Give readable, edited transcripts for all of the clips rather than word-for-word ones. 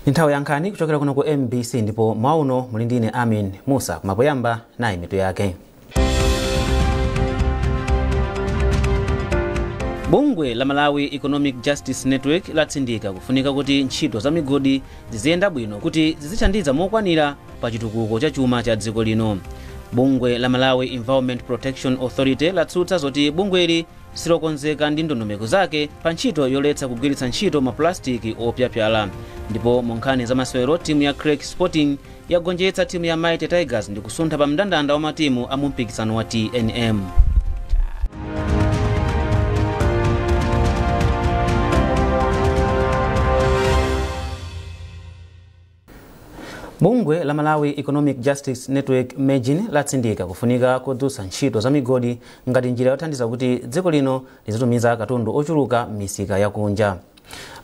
Nthawi ya nkhani kuchokera kuno ku MBC, ndipo mwauno muli ndine Amin Musa. Kumapoyamba nayi mitu yake. Bungwe la Malawi Economic Justice Network latsindika kufunika kuti ntchito za migodi ziziyenda bwino kuti zizithandiza mokwanira pa chitukuko cha chuma cha dziko lino. Bungwe la Malawi Environment Protection Authority latsutsa zoti bungweli silokonzeka ndi ndondomeko zake pa ntchito yoletsa kugwiritsa ntchito maplastiki opyapyala. Ndipo mu nkhani za masewero, timu ya Creck Sporting yagonjetsa timu ya Mighty Tigers ndi kusuntha pa mndandanda wa matimu a mumpikisano wa TNM. Bungwe la Malawi Economic Justice Network MEJN latsindika kufunika kodzutsa ntchito za migodi ngati njira yothandiza kuti dziko lino lizitumiza katundu ochuluka m'misika yakunja.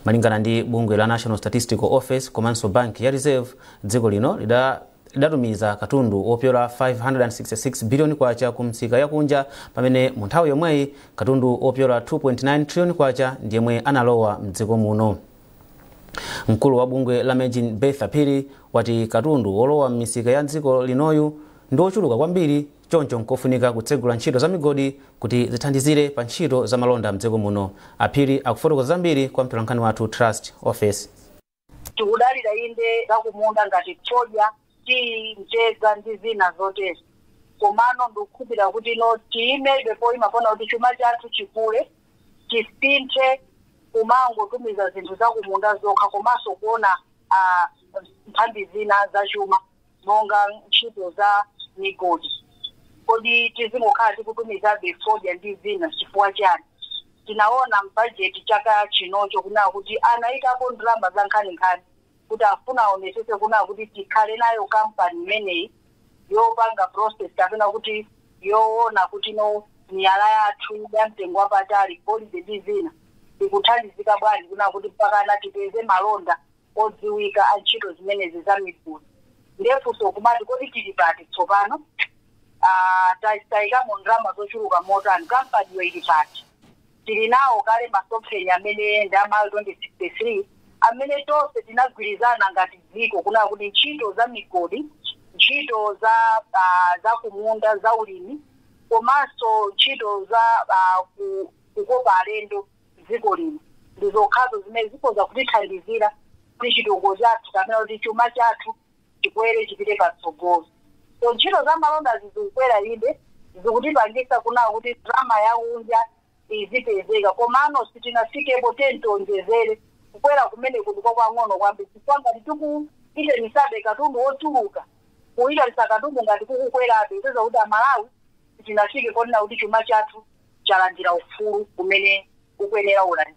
Malingana ndi bungwe la National Statistical Office komanso Bank ya Reserve, dziko lino lidatumiza katundu opyola 566 billion kwacha ku msika yakunja, pamene mu nthawi yomweyi katundu opyola 2.9 trillion kwacha ndiyemwe analowa mdziko muno. Mkulu wa bungwe la MEJN Bertha Phiri wati katundu wolowa m'misika ya dziko linoyu ndi ochuluka kwambiri, choncho nkofunika kutsegula ntchito za migodi kuti zithandizire pa ntchito za malonda mdziko muno. Aphiri akufotokoza zambiri kwa mtolankhani wathu Trust Office. Tikudalira inde zakumunda ngati fodya, tiyi, mtedza ndi zina zotero, komano ndikukhulupirira kuti no tiyimebe poyima pona kuti chuma chathu chikule, tisinthe kumangotumiza zinthu zakumunda zokha, komanso kuona nthambi zina zachuma monga ntchito za migodi. Kodi tizingokhala tikutumizabe fodya ndi zina chifukwa chani? Tinaona mbajeti chaka chinocho kunaa kuti anayikapo ndalama za nkhaninkhani kuti afuna aonesese kunaa kuti tikhale nayo kampani imeneyi yopanga process kapena kuti yoona kuti no miyala yathu ya mtengo wapatali, golide ndi zina, ikuthandizika bwanji kuna kuti mpakana tipeze malonda odziwika a ntchito zimenezi za migodi. Ndefunso kumati kodi tili pati tsopano? Tayikamo ndalama zochuluka motani? Kampaniyo ili pati? Tili nawo kale masomphenya amene ndi a 2063 amene tonse tinagwirizana ngati dziko kuna kuti ntchito za migodi, ntchito za kumunda, za ulimi, komanso ntchito za kukopa alendo dziko lino ndi zokhazo zimene zikhoza kutithandizira kuti chitukuko chathu kapena kuti chuma chathu chikwere chipite patsogolo. So ntchito za malonda zikukwera inde, zikutipangisa kuna kuti ndalama yakunja izipezeka, komano sitinafikepo. Tionjezere kukwera kumene kuti kwakwang'ono kwambiri, chifukwa ngati tikuitanisabe katundu wochuluka, kuyitanisa katundu ngati kukukwerabe, ipeza kuti Amalawi sitinafike konena kuti chuma chathu chalandira ufulu kumene ukuyenera ulandira.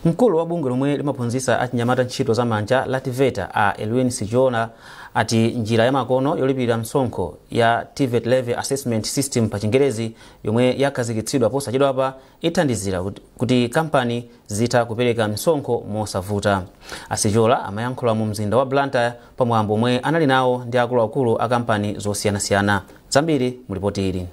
Mkulu wa bungwe lomwe limaphunzitsa achinyamata ntchito za manja la TEVETA, a Elwin Sichiola, ati njira ya makono yolipirira msonkho ya TVET Levy Assessment System pa Chingerezi yomwe yakhazikitsidwa posachedwapa ithandizira kuti kampani zitha kupereka msonkho mosavuta. Asichiola amayankhula mu mzinda wa Blantyre pamwambo omwe anali nawo ndi akuluakulu a kampani zosiyanasiyana. Zambiri mulipoti ili.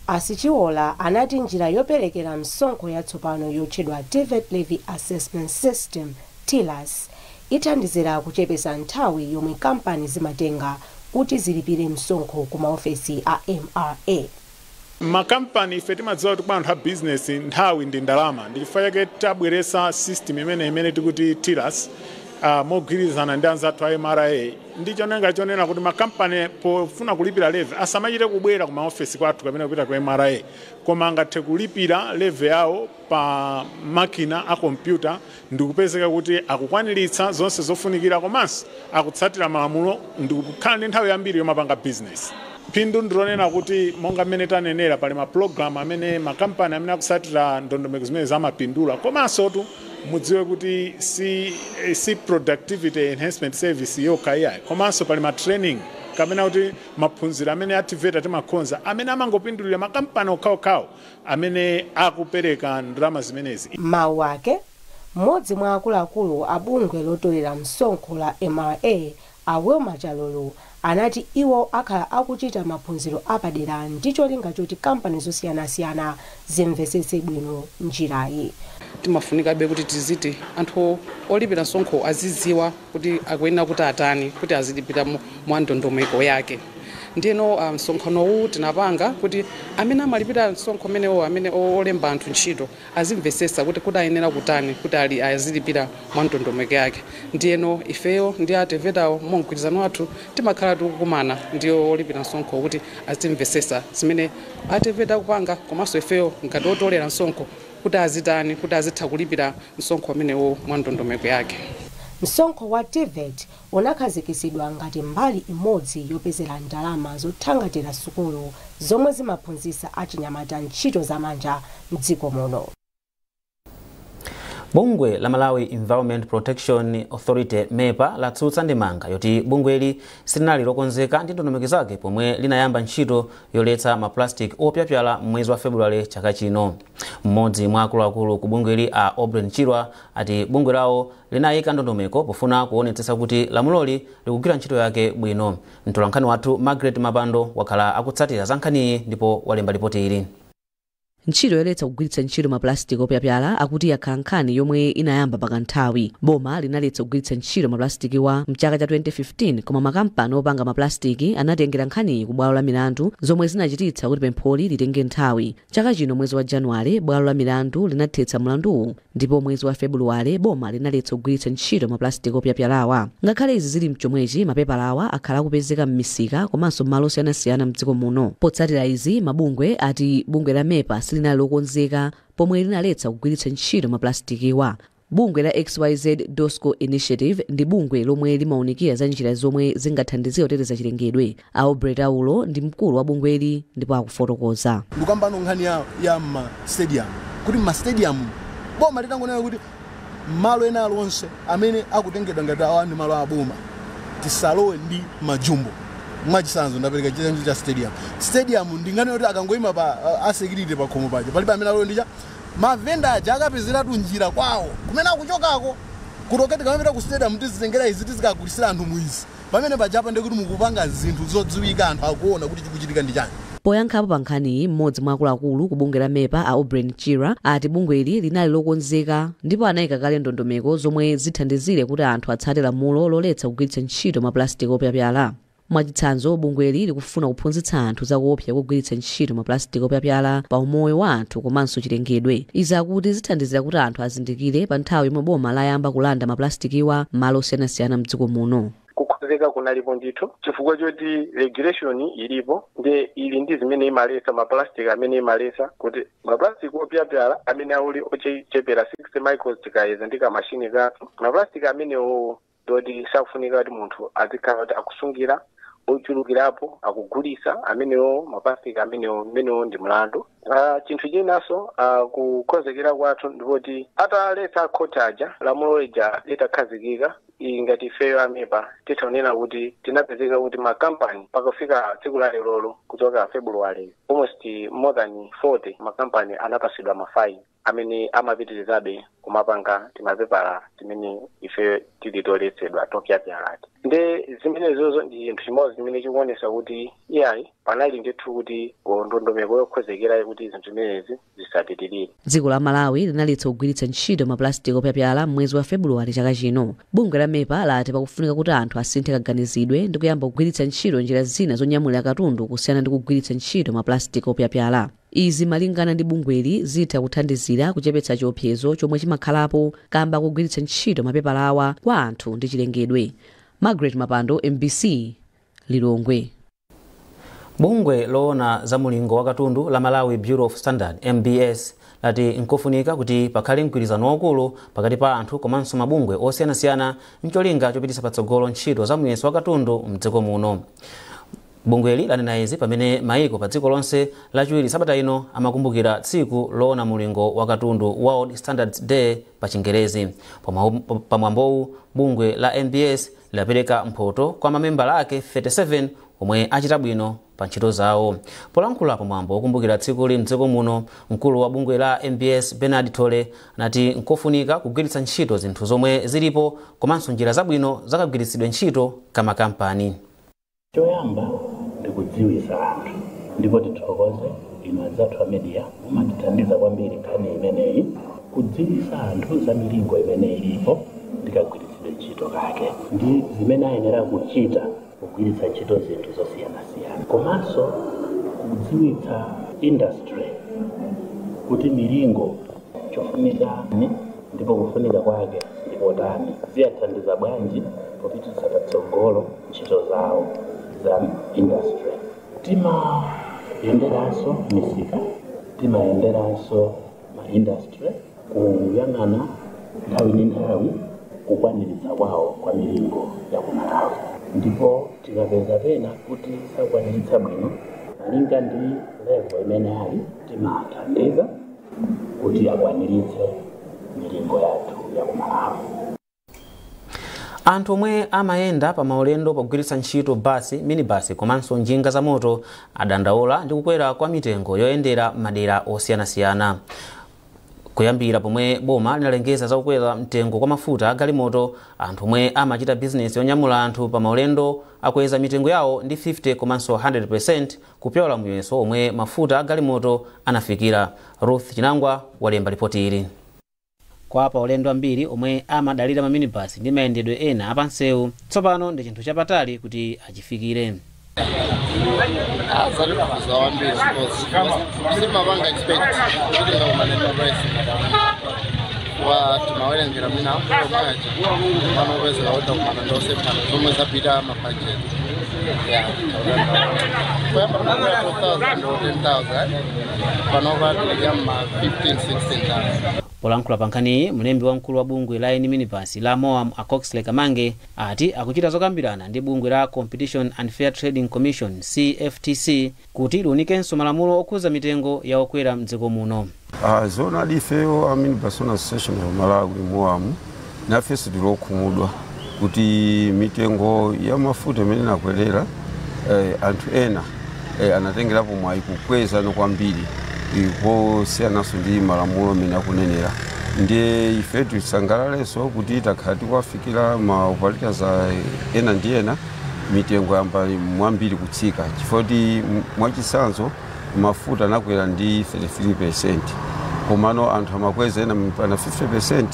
Asichiola anati njira yoperekera msonkho yatsopano yotchedwa TVET Levy Assessment System, TILAS, ithandizira kuchepesa nthawi yomwe kampani zimatenga kuti zilipire msonkho ku maofesi a MRA. Makampani, ife timadziwa kuti kwa anthu a business nthawi ndi ndalama. Ndi chifukwa chake tabweretsa system imene tikuti TILAS mogwirizana ndi anzathu a MRA, ndi chonenga chonena kuti makampani pofuna kulipira levy asamachite kubwera ku maofesi kwathu kapena kupita ku MRA, koma angathe kulipira levy yawo pa makina a kompyuta ndikupezeka kuti akukwaniritsa zonse zofunikira komanso akutsatira malamulo ndikukhala ndi nthawi yambiri yomapanga business. Phindu ndilonena kuti monga mmene tanenera, pali mapulogalamu amene makampani amene akusatira ndondomeko zimene zamapindula, komanso tu mudziwe kuti si productivity enhancement service yokha iyayi, komanso pali ma training kapena kuti maphunziro amene a TEVETA timakhonza amene amangopindulira makampani okhaokhawo amene akupereka ndalama zimenezi. Mawu ake, mmodzi mwa akuluakulu a bungwe lotolera msonkho la MRA, a Wilma Chalulu, Anati iwo akhala akuchita maphunziro apadera ndi cholinga choti kampani zosiyanasiyana zimvetsetse bwino njirayi. Timafunikabe kuti tiziti anthu olipira msonkho azidziwa kuti akuyenera kuti atani kuti azilipira mwa ndondomeko yake. Ndiyeno msonkhanowu tinapanga kuti amene amalipira msonkho amenewo, amene olemba anthu ntchito, azimvetsetsa kuti ayenera kutani kuti ali azilipira mwa ndondomeko yake. Ndiyeno ifeyo ndi a TEVETawo, mumgwirizano wathu, timakhala tikukumana ndi olipira msonkho kuti azimvetsetsa zimene a TEVETA akupanga, komanso ifeyo ngati otolera msonkho kuti azitani kuti azitha kulipira msonkho amenewo mwa ndondomeko yake. Msonkho wa TEVET unakhazikitsidwa ngati mbali imodzi yopezera ndalama zothangatira sukulu zomwe zimaphunzitsa achinyamata ntchito zamanja mdziko muno. Bungwe la Malawi Environment Protection Authority, MEPA, latsutsa ndemanga yoti bungweli silinali lokonzeka ndi ndondomeko zake pomwe linayamba ntchito yoletsa maplastic opyapyala mwezi wa Februwale chaka chino. Mmodzi mwa akuluakulu ku bungweli, a Obren Chirwa, ati bungwe lawo linayika ndondomeko pofuna kuonetsetsa kuti lamuloli likugwira ntchito yake bwino. Mtolankhani wathu Margaret Mapando wakhala akutsatira za nkhaniyi ndipo walemba ripoti ili. Ntchito yoletsa kugwiritsa ntchito mapulastiki opyapyala akuti yakhala nkhani yomwe inayamba pakanthawi. Boma linaletsa kugwiritsa ntchito mapulastiki wa mchaka cha 2015, koma makampani opanga mapulastiki anatengera nkhaniyi ku bwalo la milandu, zomwe zinachititsa kuti pempholi litenge nthawi. Chaka chino mwezi wa Januwale, bwalo la milandu linathetsa mlanduwu, ndipo mwezi wa Februwale boma linaletsa kugwiritsa ntchito mapulastiki opyapyalawa. Ngakhale izi zili mchomwechi, mapepalawa akhala akupezeka m'misika komanso m'malo osiyanasiyana mdziko muno. Potsatira izi, mabungwe ati bungwe la MEPA silinali lokonzeka pomwe linaletsa kugwiritsa ntchito mapulasitikiwa. Bungwe la XYZ Dosco Initiative ndi bungwe lomwe limawunikira za njira zomwe zingathandizire kuteteza chilengedwe. Aubrey Taulo ndi mkulu wa bungweli ndipo akufotokoza. Ndikambano nkhani ya ma stadium, kuti ma stadium boma litangonena kuti malo ena aliwonse amene akutengedwa ngati awa ndi malo aboma, tisalowe ndi majumbo. Mwachitsanzo, ndapereka chitsanzo cha stadium. Stadium ndingane kuti akangoyima pa a security pa khomo paja, palibe amene alowe ndicha mavenda aja, akapezeratu njira kwawo kumene akuchokako kuti oketi kamapita ku stadium, tizitengera izi, tizikagulisira anthu muizi pamene pajapa. Ndikuti mukupanga zinthu zodziwika, anthu akuona kuti chikuchitika ndi chani. Poyankhapo pa nkhaniyi, mmodzi mwa akuluakulu ku bungwe la MEPA, a Obren Chira, ati bungweli linali lokonzeka ndipo anayika kale ndondomeko zomwe zithandizire kuti anthu atsate lamulo loletsa kugwiritsa ntchito mapulastiki opyapyala. Mwachitsanzo, bungweli likufuna kuphunzitsa anthu zakuopsa kugwiritsa ntchito mapulastiki opyapyala pa umoyo wa anthu komanso chilengedwe. Izi akuti zithandizira kuti anthu azindikire pa nthawi yomwe boma layamba kulanda mapulasitikiwa m'malo osiyanasiyana mdziko muno. Kukonzeka kunalipo ndithu, chifukwa choti regulation ilipo, ndi ili ndi zimene imalesa maplastic, amene imalesa kuti maplastic opyapyala amene auli ochepera 60 microns tikayeza ndi kamashini kathu, maplastic amenewo ndoti sakufunika kuti munthu azikhala kuti akusungira ochulukirapo, akugulisa amenewo maplastic amenewo, amenewo ndi mlandu. Chinthu chinanso, kukonzekera kwathu ndipoti ataletsa khoti aja, lamulo lija litakhazikika, iyi ngati ifeyo a MEPA titaonena kuti tinapezeka kuti makampani pakufika tsiku la lerolo, kuchoka February, almost more than 40 makampani anapasidwa mafaini amene amapitirizabe kumapanga timapepala timene ife tili toletsedwa topyapyalati. Nde zimenezozo ndi chinthu chimodzi chimene chikuonesa kuti iyayi, panali ndithu kuti ndondomeko yokonzekera kuti zinthu zimenezi zisapitirire. Dziko la Malawi linaletsa kugwiritsa ntchito mapulastiki opyapyala mwezi wa Febuluwale chaka chino. Bungwe la MEPA lati pakufunika kuti anthu asinthe kaganizidwe ndi kuyamba kugwiritsa ntchito njira zina zonyamulira katundu kusiyana ndi kugwiritsa ntchito mapulastiki opyapyala. Izi, malingana ndi bungweli, zitha kuthandizira kuchepetsa chiopsezo chomwe chimakhalapo kamba kugwiritsa ntchito mapepalawa kwa anthu ndi chilengedwe. Margaret Mapando, MBC, Lilongwe. Bungwe loona za mulingo wa katundu la Malawi Bureau of Standard, MBS, lati nkofunika kuti pakhale mgwirizano waukulu pakati pa anthu komanso mabungwe osiyanasiyana mcholinga chopititsa patsogolo ntchito za muyeso wa katundu mdziko muno. Bungweli lanena izi pamene maiko pa dziko lonse Lachiwiri sabata ino amakumbukira tsiku loona mulingo wa katundu, World Standards Day pa Chingerezi. Pamwambowu, bungwe la MBS lidapereka mphoto kwa mamembala ake 37 omwe achita bwino pa ntchito zawo. Polankhula pamwambo wokumbukira tsikuli mdziko muno, mkulu wa bungwe la MBS, Bernard Tole, anati nkofunika kugwiritsa ntchito zinthu zomwe zilipo komanso njira zabwino zakagwiritsidwe ntchito kamakampani. Choyamba ndikudziwisa anthu, ndipo tithokoze inu anzathu a media, mumatithandiza kwambiri nkhani imeneyi, kudziwisa anthu za milingo imene ilipo ndikagwiritsidwe ntchito kake ndi zimene ayenera kuchita kugwiritsa ntchito zinthu zosiyanasiyana, komanso kudziwitsa industry kuti milingo chofunika ndipo kufunika kwake ndikotani, ziyathandiza bwanji popititsa patsogolo ntchito zawo za industry. Timayenderanso misika, timayenderanso ma industry kuyang'ana nthawi ndi nthawi kukwaniritsa kwawo kwa milingo ya ku Malawi, ndipo tikapeza pena kuti sakwaniritsa bwino malinga ndi level imene ali, timathandiza kuti akwaniritse milingo yathu ya ku Malawi. Anthu omwe amayenda pa maulendo pogwiritsa ntchito basi, minibasi komanso njinga za moto adandaula ndi kukwera kwa mitengo yoyendera madera osiyanasiyana. Kuyambira pomwe boma linalengeza za kukwera mtengo kwa mafuta agalimoto, anthu omwe amachita bizinesi yonyamula anthu pa maulendo akweza mitengo yawo ndi 50 komanso 100% kupyola muyeso omwe mafuta agalimoto anafikira. Ruth Chinangwa walemba ripoti ili. Kwa paulendo ambiri omwe amadalira maminibasi ndi mayendedwe ena apansewu, tsopano ndi chinthu chapatali kuti achifikire. Simapanga expect kuti ngakumanena price wa timawerengera mina omaja panopezeka kuti akumana ndosepana zomwe zapita mabudget ya kuyamba kunakwera 2000 or 10,000, panopa tili ma 15 16,000. Polankhula pa nkhaniyi, mlembi wamkulu wa bungwe la eni minibus la MOAM a Coxley Kamange ati akuchita zokambirana ndi bungwe la Competition and Fair Trading Commission CFTC kuti liunikenso malamulo okhuza mitengo ya okwera mdziko muno. Zoonadi ifeyo a Minibus Owners Association of Malawi MOAM nafenso tili okhumudwa kuti mitengo ya mafuta imene inakwerera, anthu ena anatengerapo mwayi kukweza kwambiri posiyananso ndi malamulo amene akunenera. Ndiye ife tisangalalenso kuti takhala tikuwafikira ma operators ena ndi ena, mitengo yamba mwambiri kutsika, chifukwa kuti mwachitsanzo mafuta anakwera ndi 33%, komano anthu amakweza ena pana 50%.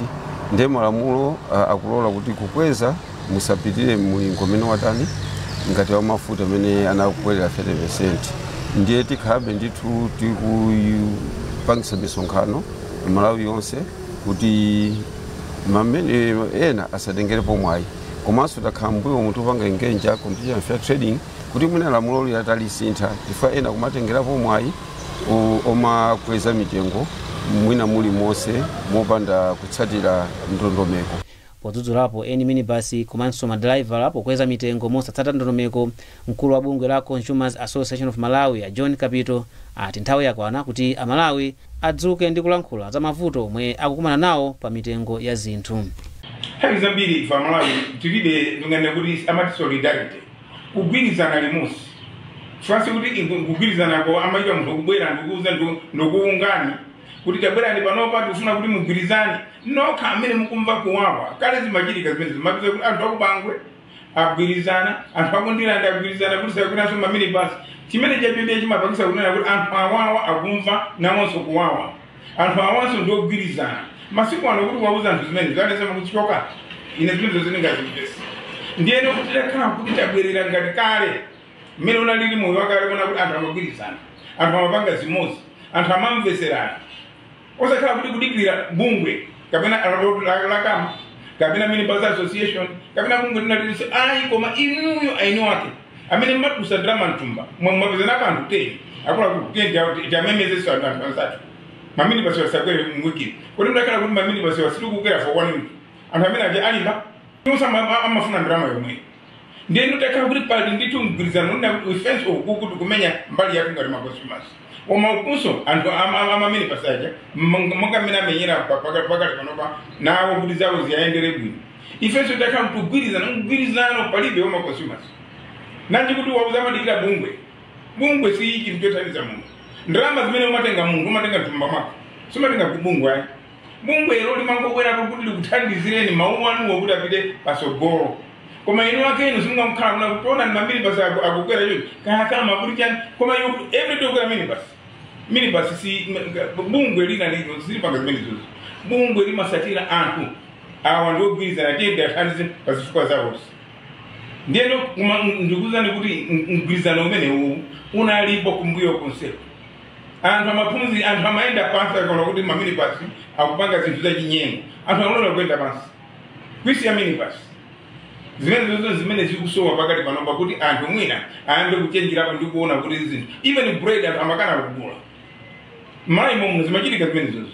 Ndiye malamulo akulola kuti kukweza musapitire mulingo umene watani ngati wa mafuta amene anakwerera 30%. Ndiye tikhabe ndithu tikupangisa misonkhano Malawi yonse kuti mamene ena asatengerepo mwayi, komanso takhala mbuyo munthu upanga engage Competition and Fair Trading kuti mwina lamulo litalisintha, chifukwa ena kumatengerapo mwayi omakweza mitengo mwina muli monse mopanda kutsatira ndondomeko. Podzudzulapo eni minibasi komanso madraivala pokweza mitengo mosatsata ndondomeko, mkulu wa bungwe la Consumers Association of Malawi a John Kapito ati nthawi yakwana kuti Amalawi adzuke ndi kulankhula za mavuto omwe akukumana nawo pa mitengo ya zinthu. Nthawi zambiri ife Amalawi tilibe ndingane kuti amati solidarity, kugwirizana limodzi. Chifukwa kuti kugwirizanako amayika munthu kubwera ndikuuza ndikuungani kuti tabwerani panopa tikufuna kuti mugwirizane nokha amene mukumva kuwawa. Kale zimachitika zimene zimapeza kuti anthu akubangwe agwirizana, anthu akundilanda agwirizana kuti sakwiranso maminibasi. Chimene chapembe chimapangisa kunena kuti anthu awawa akumva nawonso kuwawa, anthu awanso ndiogwirizana. Masiku ano kuti wauza anthu zimene zanesema kuchoka ine zimene zozindingazimvesa. Ndiyeno kuti takhala kuti tabwerera ngati kale mmene unalili moyo wakale, kuona kuti anthu amagwirizana, anthu amapanga zimodzi, anthu amamveserana, osakhala kuti kudikirira bungwe kapena lakama kapena minibus association kapena bungwe linalilise ayi, koma inuyo aini wake amene mmadusa ndalama mtumba mwapezana anthu 10 akuluakulu tiamemezeso anthu ansathu maminibus wasakwere mwikiri kuti mudakhala kuti maminibus wasitikukwera for one week, anthu amene aja alimba onse amafuna ndalama yomwe. Ndiye takhala kuti pali ndithu mgwirizano una ifenso uku kuti kumenya mbali yathu ngati maconsumers, koma ukunso anthu amamene pasaja monga mmene amenyera pakali panopa nawo kuti zawo ziyayendere bwino. Ifenso takhala kugwirizana mgwirizano palibe wa maconsumers nanji kuti wauza amadikira bungwe. Bungwe si chinthu chothandiza munthu. Ndalama zimene umatenga munthu umatenga mthumba mwako, sumatenga kubungwe ayi. Bungwe ilo limangobwerapo kuti likuthandizireni mawu anuwo kuti apite pasogolo. Koma inu ake inu simungamkhala kuna kuona ni maminibus akukwera yoyo kama kuti chani, koma you every day kukwera minibus. Minibus si bungwe lina lino zilipanga zimene zozo. Bungwe limasatira anthu awa ndio gwirizana tiyende athandize pazifukwa zawo. Ndiyeno ndikuzani kuti mgwirizano umene unalipo kumbuyo konseko. Anthu amaphunzi, anthu amayenda pansi akaona kuti maminibus akupanga zinthu zachinyengo. Anthu amaona kuyenda pansi kwisiya minibus. Zimene zozo zimene zikusowa pakati panopa kuti anthu mwina ayambe kuchenjerapo ndi kuona kuti zinthu even bread anthu amakana kugula. Mayi momwe zimachitika zimene zozo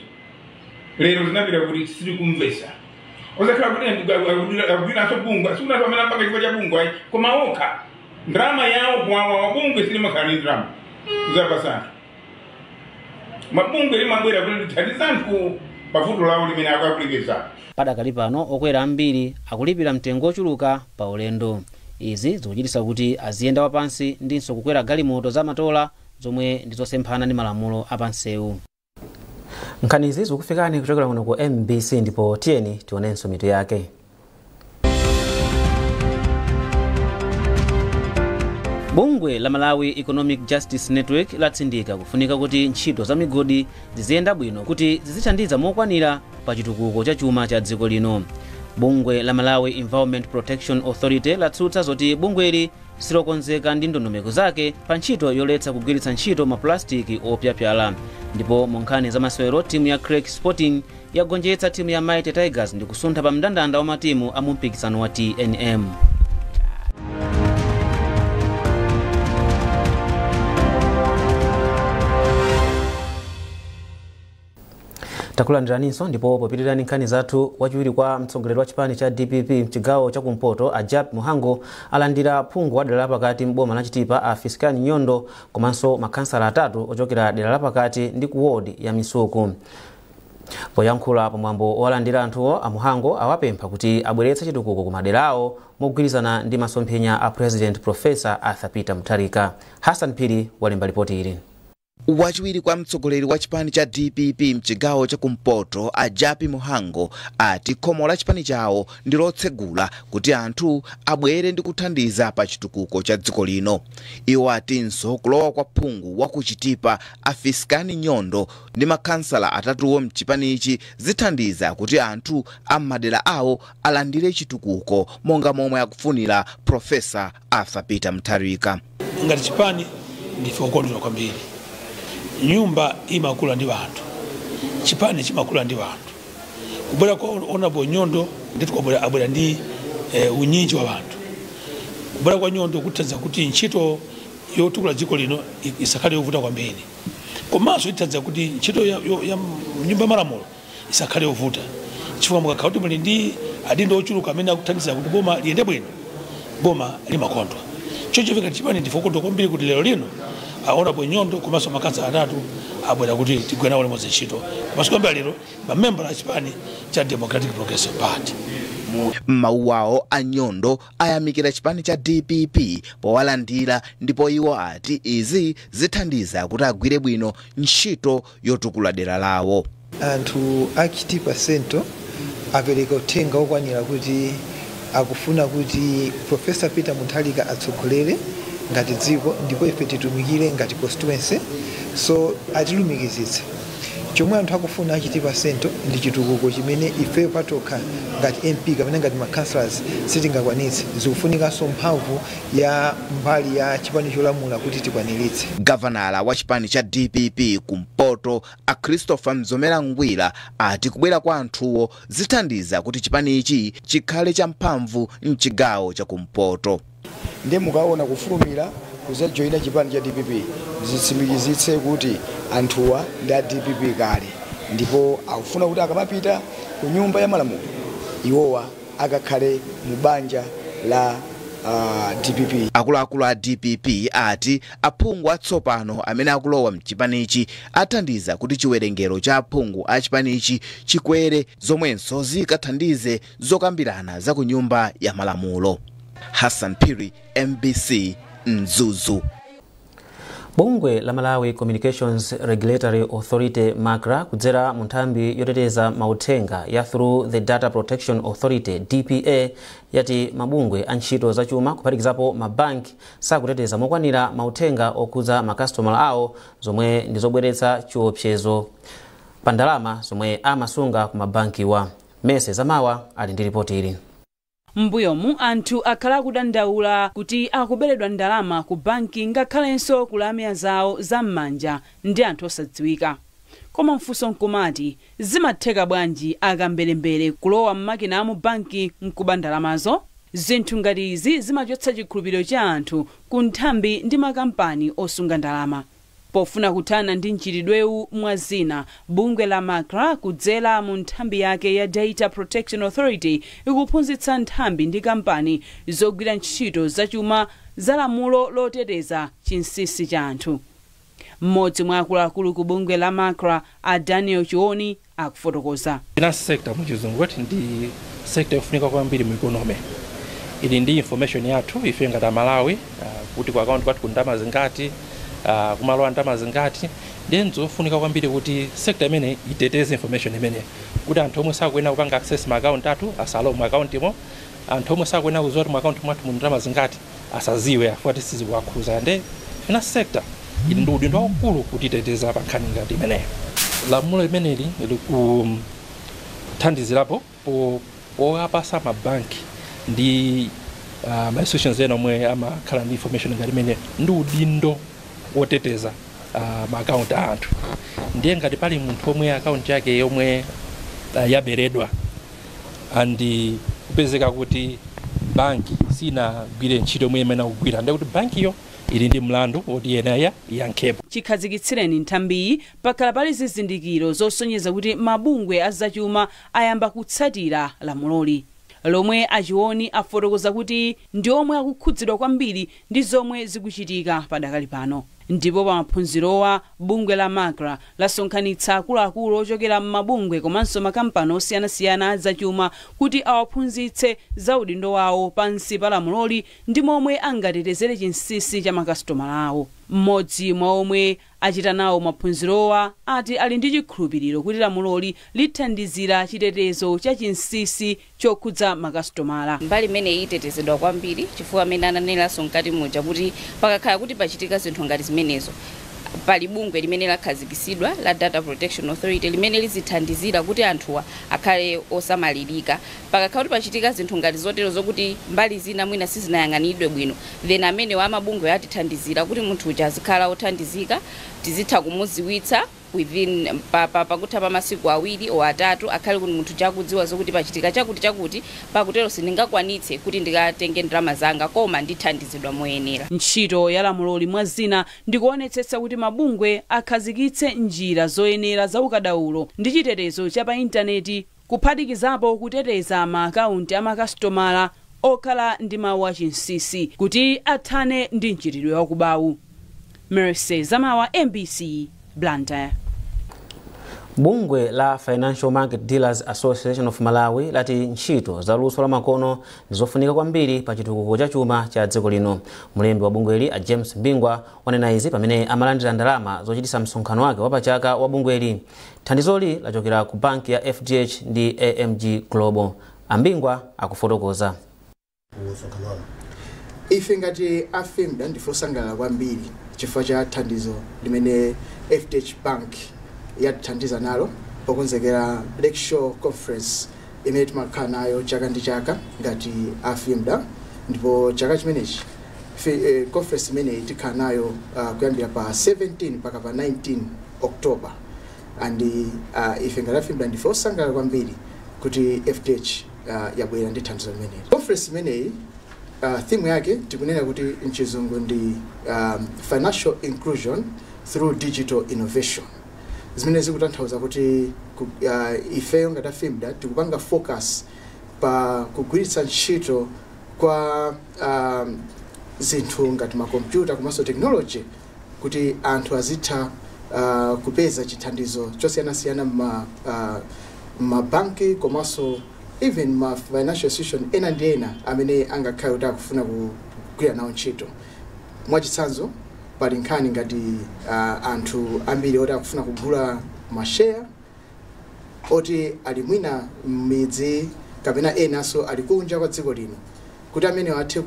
lero zinapita kuti sitikumvesa. Osakhala kuti akugwiranso bungwe, sikuti anthu amene amapanga chifukwa cha bungwe ayi, koma okha ndrama yawo kuwawa wabungwe silimakhala ndi ndrama zapasana. Mabungwe limabwera kuti lithandize anthu pavuto lawo limene akukulipeza. Padakali pano okwera ambiri akulipira mtengo ochuluka pa ulendo. Izi zikuchititsa kuti aziyenda wapansi ndinso kukwera galimoto zamatola zomwe ndizosemphana ndi malamulo apansewu. Nkhani izi zikufikani kuchokera kuno ku MBC, ndipo tiyeni tionenso mitu yake. Bungwe la Malawi Economic Justice Network latsindika kufunika kuti ntchito za migodi ziziyenda bwino kuti zizithandiza mokwanira pa chitukuko cha chuma cha dziko lino. Bungwe la Malawi Environment Protection Authority latsutsa zoti bungweli silokonzeka ndi ndondomeko zake pa ntchito yoletsa kugwiritsa ntchito maplastiki opyapyala. Ndipo mu nkhani za masewero, timu ya Craig Sporting yagonjetsa timu ya Mighty Tigers ndi kusuntha pa mndandanda wa matimu a mumpikisano wa TNM. Takulandiraninso ndipo popitirani nkhani zathu, wachiwiri kwa mtsogoleri wa chipani cha DPP mchigawo chakumpoto a Jappie Mhango alandira phungu wa dera lapakati m'boma la Chitipa a Fisikani Nyondo komanso makhansala atatu ochokera dera lapakati ndi ku wodi ya Misuku. Poyankhula pamwambo owalandira anthuwo, a Mhango awapempha kuti abweretse chitukuko ku maderawo mogwirizana ndi masomphenya a President Professor Arthur Peter Mutharika. Hassan Phiri walemba ripoti ili. Wachiwiri kwa mtsogoleri wa chipani cha DPP mchigawo chakumpoto a Jappie Mhango ati khomo la chipani chawo ndi lotsegula kuti anthu abwere ndi kuthandiza pa chitukuko cha dziko lino. Iwo atinso kulowa kwa phungu wa ku Chitipa a Fisikani Nyondo ndi makhansala atatuwo mchipanichi zithandiza kuti anthu am'madera awo alandire chitukuko monga momwe akufunira Professor Arthur Peter Mutharika. Ngati chipani ndife okondwera kwambiri. Nyumba imakula ndi wanthu, chipani chimakula ndi wanthu. Kubwera kwa Honorable Nyondo ndithu abwera ndi unyinji wa wanthu. Kubwera kwa Nyondo kuthandiza kuti ntchito yotukula dziko lino isakhale yovuta kwambiri, komanso ithandiza kuti ntchito ya nyumba ya malamulo isakhale yovuta, chifukwa mukakhala kuti muli ndi adindo ochuluka amene akuthandiza kuti boma liyende bwino, boma limakondwa. Chochifika chipani ndife okondwa kwambiri kuti lero lino Honorable Nyondo komanso makhansala atatu abwera kuti tigwire nawo limodzi ntchito. Komanso kuyambira lero mamembala a chipani cha Democratic Progressive Party. M'mawu awo a Nyondo ayamikira chipani cha DPP powalandira, ndipo iwo ati izi zithandiza kuti agwire bwino ntchito yotukula dera lawo. Anthu a Chitipa Central apereka uthenga okwanira kuti akufuna kuti Professor Peter Mutharika atsogolere ngati dziko, ndipo ife titumikire ngati constituency. So atilumikizitse chomwe anthu akufuna a Chitipa Central ndi chitukuko chimene ifeyo patokha ngati MP kapena ngati ma councillors sitingakwanitse. Zikufunikanso mphamvu ya mbali ya chipani cholamula kuti tikwaniritse. Gavanala wa chipani cha DPP kumpoto a Christopher Mzomera Ngwira ati kubwera kwa anthuwo zithandiza kuti chipanichi chikhale cha mphamvu mchigawo cha kumpoto. Ndiye mukaona kufulumira kuzajoyina chipani cha DPP, zitsimikizitse kuti anthuwa ndi a DPP kale, ndipo akufuna kuti akamapita ku nyumba ya malamulo iwowa akakhale mu banja la DPP. Akuluakulu a DPP ati aphungu atsopano amene akulowa mchipanichi athandiza kuti chiwerengero cha aphungu a chipanichi chikwere, zomwenso zikathandize zokambirana za ku nyumba ya malamulo. Hassan Phiri, MBC, Mzuzu. Bungwe la Malawi Communications Regulatory Authority, MACRA, kudzera mu nthambi yoteteza mauthenga ya through the Data Protection Authority, DPA, yati mabungwe a ntchito zachuma, kuphatikizapo mabanki, sakuteteza mokwanira mauthenga okhudza makasitomala awo, zomwe ndi zobweretsa chiopsezo pa ndalama zomwe amasunga ku mabankiwa. Mese Zamawa ali ndi ripoti ili. Mbuyomu anthu akhala akudandaula kuti akuberedwa ndalama ku banki ngakhalenso kulamya zawo zam'manja ndi anthu osadziwika. Koma mfunso nkumati, zimatheka bwanji akamberembere kulowa m'makina amu banki nkuba ndalamazo? Zinthu ngati izi zimachotsa chikhulupiriro cha anthu ku nthambi ndi makampani osunga ndalama. Pofuna kuthana ndi mchitidwewu, mwa zina, bungwe la MACRA kudzera mu nthambi yake ya Data Protection Authority ikuphunzitsa nthambi ndi kampani zogwira ntchito zachuma za lamulo loteteza chinsinsi cha anthu. Mmodzi mwa akuluakulu ku bungwe la MACRA, a Daniel Chioni, akufotokoza. Finance sector muchizungu kuti ndi sector yofunika kwambiri mu economy. Ili ndi information yathu ife ngati Amalawi, kuti ku account kwathu kundalama zingati, kumalowa ndalama zingati. Ndiye nzofunika kwambiri kuti sector imene iteteze information imene, kuti anthu omwe sakuyenera kupanga access ma account athu asalowe mu account imo, anthu omwe sakuyenera kudziwa kuti mu account mwathu muli ndalama zingati asaziwe, afuati sizikuwakhuza. Nde finance sector ili ndi udindo waukulu kuti iteteza pa nkhani ngati imeneyo. Lamulo limeneli likuthandizirapo powapasa mabanki ndi ma institutions ena omwe amakhala ndi information ngati imene ndi udindo woteteza ma account a anthu. Ndiye ngati pali munthu omwe account yake yomwe yaberedwa and kupezeka kuti banki sinagwire ntchito yomwe imene akugwira, ndiye kuti bankiyo ili ndi mlandu woti iyenera iyankhepo. Chikhazikitsireni nthambiyi, pakhala pali zizindikiro zosonyeza kuti mabungwe azachuma ayamba kutsatira lamuloli, lomwe achioni afotokoza kuti ndi omwe akukhudzidwa kwambiri ndi zomwe zikuchitika padakali pano. Ndipo pa maphunzirowa, bungwe la MACRA lasonkhanitsa akuluakulu ochokera m'mabungwe komanso makampani osiyanasiyana azachuma kuti awaphunzitse za udindo wawo pansi pa lamuloli ndi momwe angatetezere chinsinsi cha makasitomala awo. Mmodzi mwa omwe achita nawo maphunzirowa ati ali ndi chikhulupiriro kuti lamuloli lithandizira chitetezo cha chinsinsi chokhudza makasitomala. Mbali imeneyi itetezedwa kwambiri, chifukwa amene ananeranso mkati muja kuti pakakhala kuti pachitika zinthu ngati zimenezo, pali bungwe limene lakhazikitsidwa la Data Protection Authority limene lizithandizira kuti anthuwa akhale osamalirika. Pakakhala kuti pachitika zinthu ngati zotero, zokuti mbali zina mwina sizinayang'anidwe bwino, then amenewa amabungwe atithandizira kuti munthu uja azikhala othandizika, tizitha kumuziwitsa within pakutha pa masiku 2 o 3, akhale kuti munthu chakudziwa zokuti pachitika chakuti chakuti, pakutero sindingakwanitse kuti ndikatenge ndalama zanga, koma ndithandizidwa moyenera. Ntchito ya lamuloli, mwa zina, ndikuonetsetsa kuti mabungwe akhazikitse njira zoyenera za ukadaulo ndi chitetezo cha pa intaneti, kuphatikizapo kuteteza maakaunti a makasitomala okhala ndi mawu achinsinsi, kuti athane ndi mchitidwe wakubawu. Mercy Zamawa, MBC, Blantyre. Bungwe la Financial Market Dealers Association of Malawi lati ntchito za luso lamakono ndizofunika kwambiri pa chitukuko cha chuma cha dziko lino. Mlembi wa bungweli, a James Mbingwa, wanena izi pamene amalandira ndalama zochitisa msonkhano wake wapachaka wa bungweli. Thandizoli lachokera ku banki ya FDH ndi AMG Global. Ambingwa akufotokoza. Ife ngati a FIMDA ndife osangalala kwambiri chifukwa cha thandizo limene FDH Bank yatithandiza nalo pokonzekera Lakeshore Conference imene timakhala nayo chaka ndi chaka ngati a FIMDA. Ndipo chaka chimenechi conference imeneyi tikhala nayo kuyambira pa 17 mpaka pa 19 October, and ife ngati a FIMDA ndife osangalala kwambiri kuti FDH yabwera ndi thandizo limeneli. Conference imeneyi, theme yake tikunena kuti mchizungu ndi financial inclusion through digital innovation, zimene zikutanthauza kuti ifeyo ngati FIMDA tikupanga focus pa kugwiritsa ntchito kwa zinthu ngati makompyuta komanso technology kuti anthu azitha kupeza chithandizo chosiyanasiyana mabanki komanso even ma financial institution ena ndi ena amene angakhale kuti akufuna kugwira nawo ntchito. Mwachitsanzo, Pali nkhani ngati anthu ambiri oti akufuna kugula masheya oti ali mwina m'midzi kapena enanso ali kunja kwa dziko lino, kuti amene athe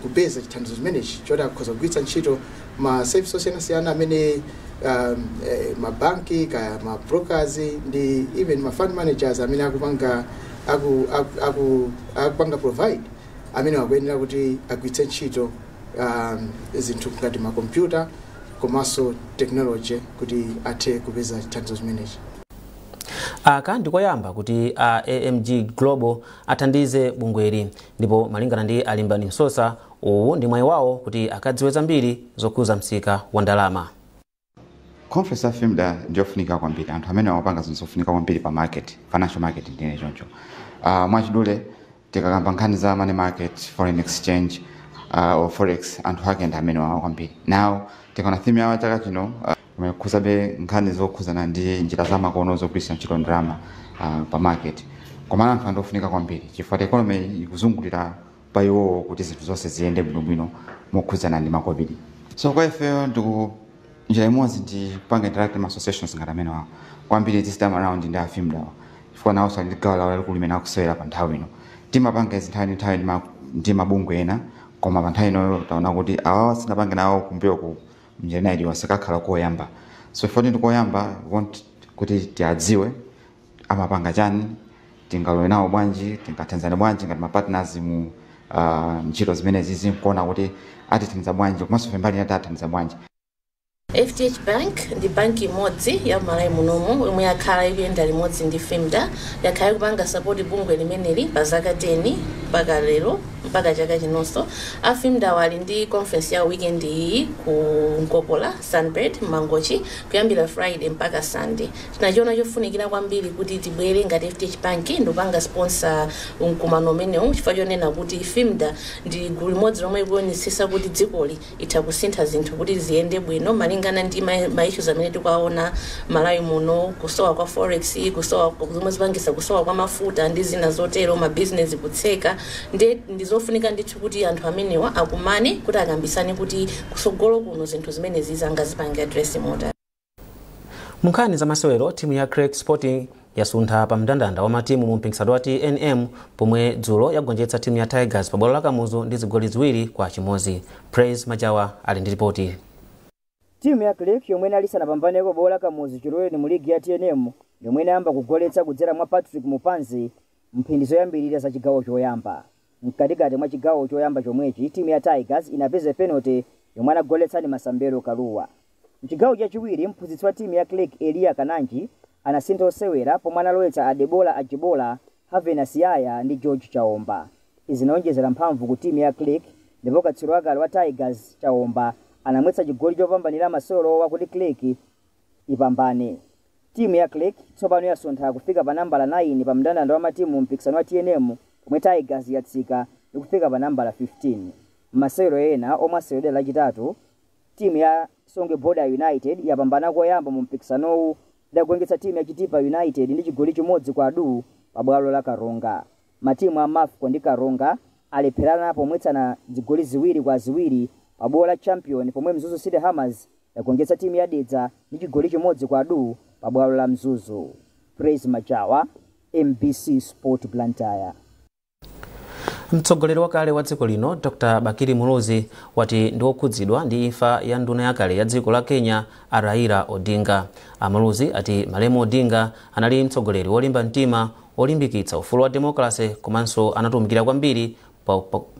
kupeza chithandizo chimenechi choti akhoza kugwiritsa ntchito ma service osiyanasiyana amene mabanki kaya ma brokers ndi even ma fund managers amene akupanga provide, amene akuyenera kuti agwiritse ntchito zinthu ngati makompyuta komanso technology kuti athe kupeza chithandizo chimenechi. Aka ndikoyamba kuti a AMG Global athandize bungweli, ndipo malingana ndi Alimbani Msosa, uwu ndi mwayi wawo kuti akadziwe zambiri zokhuza msika wa ndalama. Conference ya FIMDA ndiyofunika kwambiri. Anthu amene amapanga zinthu zofunika kwambiri pa market, financial market, ndine choncho. Mwachidule tikakamba nkhani za money market, foreign exchange or forex, anthu ake ndi amene wawa kwambiri. Now tikaona theme yawo chaka chino imekhuzabe nkhani zokhuzana ndi njira zamakono zogwiritsa ntchito ndalama pa market. Komano anthu andofunika kwambiri chifukwa economy ikuzungulira pa iwowo kuti zinthu zonse ziyende bwinobwino mokhuzana ndi makobiri. So kwa ifeyo ndiku njira imodzi ndi kupanga interact ma associations ngati amene wawo kwambiri this time around ndi a FIMDA, chifukwa nawo ali ndi gawo lawo lalikulu limene akusewera pa nthawi ino. Timapanga izi nthawi ndi nthawi ndi mabungwe ena, koma pa nthawi inoyo taona kuti awawa sinapange nawo kumbuyo ku njira ina iliyonse, kakhala koyamba. So ifo ndi koyamba, we want kuti tiadziwe amapanga chani, tingalowe nawo bwanji, tingathandizane bwanji ngati ma partners mu ntchito zimenezi, zinkuona kuti atithandiza bwanji komanso ife mbali ina tathandiza bwanji. FDH Bank ndi banki imodzi ya Malawi munomu yomwe yakhala ikuyenda limodzi ndi FIMDA. Yakhala ikupanga support bungwe limeneli pa zaka 10 mpaka lero, mpaka chaka chinonso. A FIMDA wali ndi conference ya weekend iyi ku Nkopola Sunbird, Mangochi, kuyambira Friday mpaka Sunday. Tinachiona chofunikira kwambiri kuti tibwere ngati FDH Bank ndikupanga sponsor mkumano umenewu, chifukwa chonena kuti FIMDA ndi gulu limodzi lomwe ikuonetsetsa kuti dzikoli itha kusintha zinthu kuti ziyende bwino malingana ndi ma issues amene tikuwaona Malawi muno: kusowa kwa forex, kusowa zomwe zipangisa kusowa kwa mafuta ndi zina zotero, mabizinesi kutseka. Nde ndizofunika ndithu kuti anthu amenewa akumane kuti akambisane kuti kusogolo kuno zinthu zimenezi zangazipange address motani. Munkhani za masewero, timu ya Creck Sporting yasuntha pa mndandanda wa matimu mu mpikisano wa TNM pomwe dzulo yagonjetsa timu ya Tigers pa bwalo la Kamuzu ndi zigoli 2-1. Praise Majawa ali ndi ripoti. Timu ya Creck, yomwe inali isanapambaneko bwalo la Kamuzu chilowereni mu ligi ya TNM, yomwe inayamba kugoletsa kudzera mwa Patrick Mupanzi mphindi zoyambirira za chigawo choyamba. Mkatikati mwa chigawo choyamba chomwechi, timu ya Tigers inapeza penalty yomwe anagoletsa ndi Masambelo Kaluwa. Mchigawo chachiwiri, mphunzitsi wa timu ya Creck, Elia Kananji, anasintha osewera pomwe analowetsa Adebola Ajibola, Havena Siyaya ndi George Chaomba. Izi zinaonjezera mphamvu ku timu ya Creck, ndipo katswiri wakale wa Tigers, Chaomba, anamwetsa chigoli chopambanira masewero wakuti Creck ipambane. Timu ya Creck tsopano yasuntha kufika pa nambala 9 pa mndandanda wa matimu mpikisano wa TNM, pomwe Tigers yatsika ndi kufika pa nambala 15. Masewero ena omwe aseweredwa Lachitatu, timu ya Songwe Border United yapambana koyamba mu mpikisanowu idagonjetsa timu ya Chitipa United ndi chigoli 1-0 pa bwalo la Karonga. Matimu a Mafco ndi Karonga alepherana pomwetsana zigoli 2-2 pa bwalo la Champion, pomwe Mzuzu City Hammers yagonjetsa timu ya Dedza ndi chigoli 1-0 pa bwalo la Mzuzu. Praise Majawa, MBC Sport, Blantyre. Mtsogoleri wakale wa dziko lino, Dr Bakili Muluzi, wati ndi wokhudzidwa ndi imfa ya nduna yakale ya dziko la Kenya, a Raila Odinga. Amuluzi ati malemu Odinga anali mtsogoleri wolimba mtima, olimbikitsa ufulu wa demokrasi, komanso anatumikira kwambiri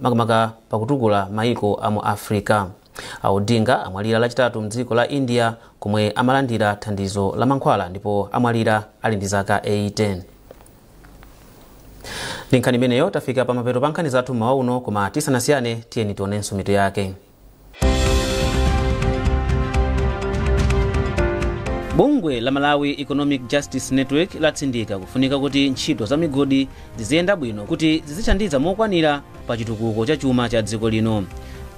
makamaka pakutukula maiko a mu Africa. A Odinga amwalira Lachitatu mdziko la India komwe amalandira thandizo la mankhwala, ndipo amwalira ali ndi zaka 80. Ndi nkhani imeneyo tafika pamapeto pa nkhani zathu mmawa uno, koma tisanasiyane, tiyeni tionenso mitu yake. Bungwe la Malawi Economic Justice Network latsindika kufunika kuti ntchito za migodi ziziyenda bwino kuti zizithandiza mokwanira pa chitukuko cha chuma cha dziko lino.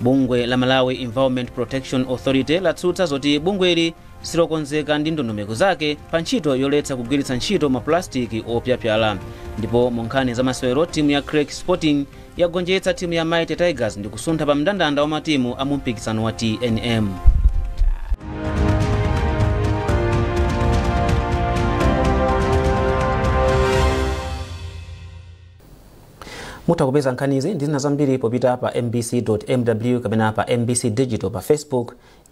Bungwe la Malawi Environment Protection Authority latsutsa zoti bungweli silokonzeka ndi ndondomeko zake pa ntchito yoletsa kugwiritsa ntchito mapulastiki opyapyala. Ndipo mu nkhani za masewero, timu ya Creck Sporting yagonjetsa timu ya Mighty Tigers ndi kusuntha pa mndandanda wa matimu a mumpikisano wa TNM. Mutha kupeza nkhanizi ndi zina zambiri popita pa mbc.mw kapena pa MBC Digital pa Facebook,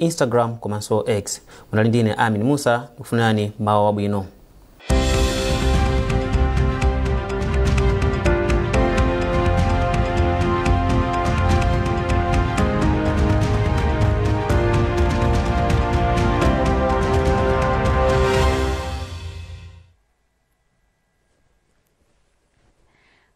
Instagram komanso X. Munali ndine Amin Musa, kufunani mawa wabwino.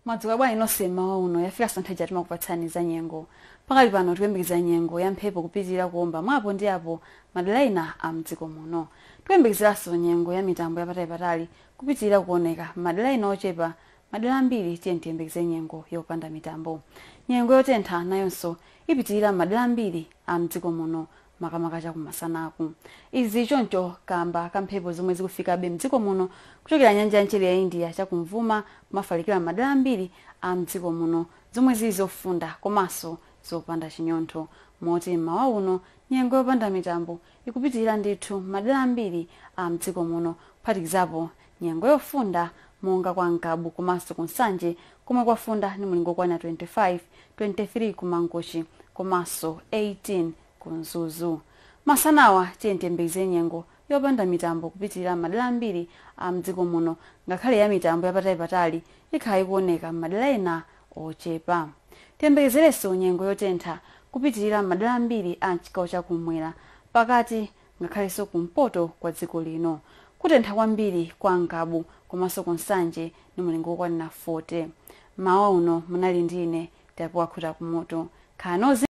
Mwadzuka bwanji nonse mmawa uno. Yafika santhaja timakupatsani za nyengo. Pakali pano tikuyembekeza nyengo ya mphepo kupitirira kuomba mwapo ndi apo madera ena a mdziko muno. Tikuyembekezeranso nyengo ya mitambo yapatali kupitirira kuoneka madera ena ochepa. Madera ambiri tiye tiyembekeze nyengo yopanda mitambo. Nyengo yotentha nayonso ipitirira madera ambiri a mdziko muno, makamaka chakumasanaku. Izi choncho kamba kamphepo zomwe zikufikabe mdziko muno kuchokera nyanja ya mchere ya India chakumvuma kumafalikira madera ambiri a mdziko muno, zomwe zili zofunda komanso zopanda chinyontho. Moti mmawa uno nyengo yopanda mitambo ikupitirira ndithu madera ambiri a mdziko muno, kuphatikizapo nyengo yofunda monga kwa Ngabu komanso kuNsanje komwe kwafunda ndi mulingo okwana 25, 23 kuMangochi komanso 18 kuMzuzu. Masanawa tiye tiyembekeze nyengo yopanda mitambo kupitirira madera ambiri a mdziko muno, ngakhale ya mitambo yapatali ikhala ikuoneka madera ena ochepa. Tiyembekezerenso nyengo yotentha kupitirira madera ambiri a mchigawo chakumwera, pakati ngakhalenso kumpoto kwa dziko lino. Kutentha kwambiri kwa Ngabu komanso kuNsanje ndi mulingo okwanira 40. Mawa uno munali ndine Tapuwa Khuta Kumutu. Khanozi.